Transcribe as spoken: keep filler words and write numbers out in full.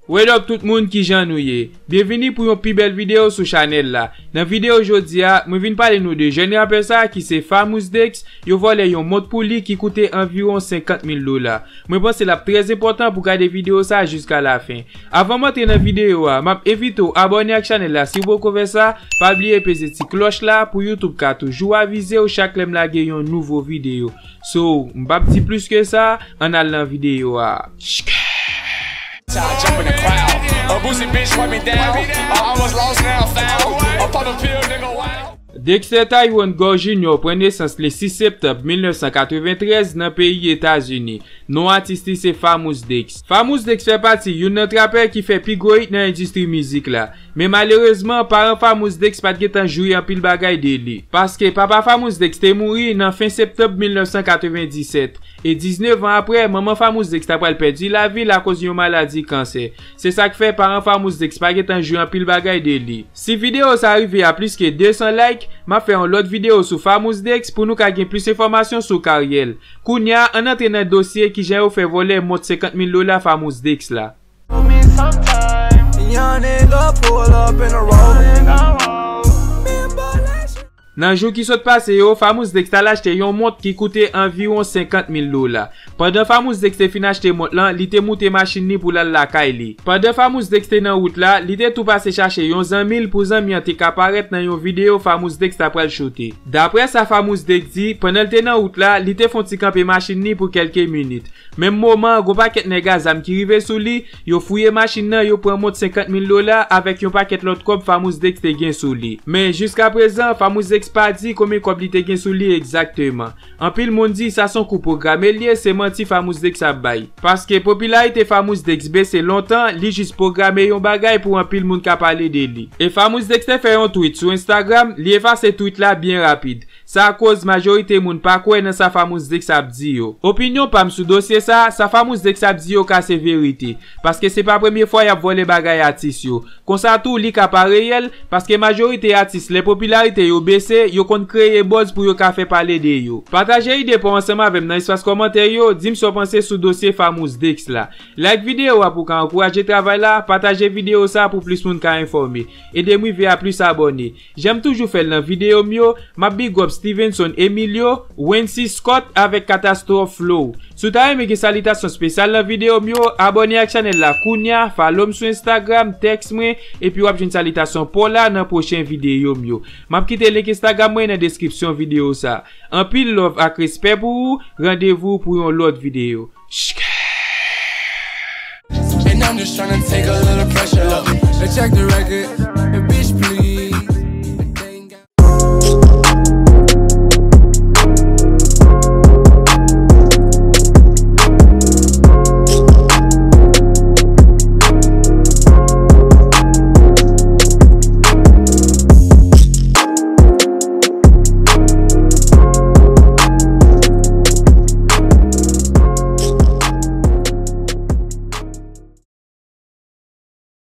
What up tout moun, kijan nou ye? Byenvini pou yon pi bèl videyo sou chanèl la. Nan videyo jodi a, mwen vin pale nou de jèn rapè sa ki se Famous Dex, yo vòlè yon mont pou li ki koute anviwon senkant mil dola. Mwen panse l ap trè enpòtan pou gade videyo sa jiska lafen. Avan m antre nan videyo a, m ap envite w abòne ak chanèl la si w poko fè sa, pa bliye peze ti klòch la pou YouTube ka toujou avize w chak lè m lage yon nouvo videyo. So, m p ap di plis ke sa, ann al nan videyo a. Jump in the crowd. A boozy bitch wipe me down. I almost lost, now I found. I pop a pill, nigga, wow. Dexter Tyrone Gore Junior pran nesans le sis septanm mil nèf san katreventrèz nan peyi Etazini. Non atis li se Famous Dex. Famous Dex fè pati youn nan trapè ki fè pi gwo hit nan endistri mizik la. Men malerezman, paran Famous Dex pa t gentan jwi anpil bagay de li. Paske papa Famous Dex te mouri nan fen septanm mil nèf san katrevenndisèt. E diznèf an apre, manman Famous Dex ta pral pèdi lavi l akoz yon maladi kansè. Se sa k fè paran Famous Dex pa gentan jwi anpil bagay de li. Si videyo sa rive a plis ke de san like, m ap fè yon lòt videyo sou Famous Dex pou nou ka gen plis enfòmasyon sou karyè l. Kounye a, ann antre nan dosye kijan yo fè vòlè mont senkant mil dola Famous Dex la. Young nigga pull up in a Rolling. Nan jou ki sot pase yo, Famous Dex t al achte yon mont ki koute anviwon senkant mil dola. Pandan Famous Dex te fin achte mont lan, li te moute machin li pou l al lakay li. Pandan Famous Dex te nan wout la, li te tou pase chache yon zanmi l pou zanmi an te ka parèt nan yon videyo Famous Dex ta pral choute. Daprè sa Famous Dex di, pandan l te nan wout la, li te fè yon ti kanpe machin li pou kèlke minit. Menm moman an, gon pakèt nèg a zam ki rive sou li, yo fouye machin nan, yo pran mont senkant mil dola avèk yon pakèt lòt kòb Famous Dex te gen sou li. Men, jiskaprezan, Famous Dex pa di konbyen kòb li te gen sou li egzakteman. Anpil moun di sa se yon kou pwograme l ye, se manti Famous Dex ap bay. Paske popilarite Famous Dex bese lontan, li jis pwograme yon bagay pou anpil moun ka pale de li. E Famous Dex te fè yon tweet sou Instagram, li efase tweet la byen rapid. Sa koz majorite moun pa kwè nan sa Famous Dex ap di yo. Opinyon pa m sou dosye sa, sa Famous Dex ap di yo ka se verite, paske se pa premye fwa y ap vòlè bagay atis yo. Konsa tou, li ka pa reyèl, paske majorite atis, lè popilarite yo bese, yo konn kreye buzz pou yo ka fè pale de yo. Pataje ide pa w ansanm avè m nan espas kòmantè yo, di m sa w panse sou dosye Famous Dex la. Like videyo a pou w ka ankouraje travay la, pataje videyo sa pou plis moun ka enfòme. Ede m rive a plis abòne. Jan m toujou fè l nan videyo m yo, m ap big up Stevenson Emilio, Wency Scott avèk Catastrophe Flow. Si w ta renmen gen salitasyon espesyal nan videyo m yo, abòne ak chanèl la kounye a, follow m sou Instagram, tèks mwen, epi w ap jwenn salitasyon pa w la nan pwochen videyo m yo. M ap kite link Instagram mwen nan deskripsyon videyo sa. Anpil love ak respè pou ou, randevou pou yon lòt videyo. And I'm just tryna take a little pressure off. They check the record.